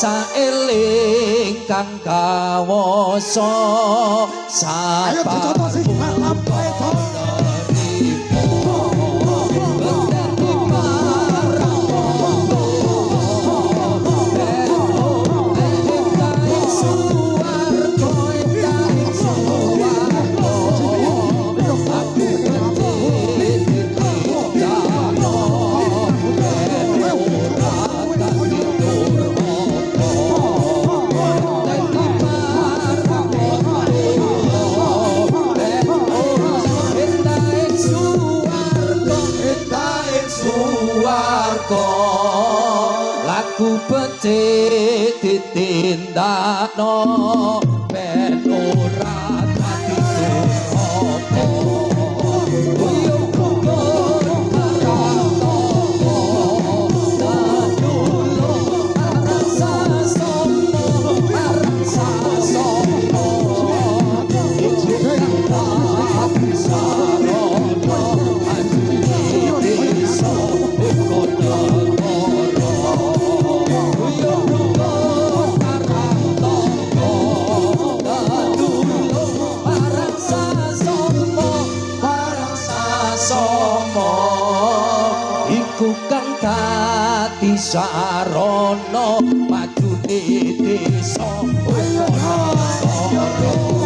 Tansah eling kang kawasa. Ayo dicontoh sing gak lampahe to. Laku becik ditindakno ben ora dadi durhaka. Guyub rukun marang tangga, tetulung marang sasama, marang sasama. Iku kang dadi sarana majune desa uga negara. Guyub rukun marang tangga, tetulung marang sasama, marang sasama. Iku kang dadi sarana majune desa uga negara.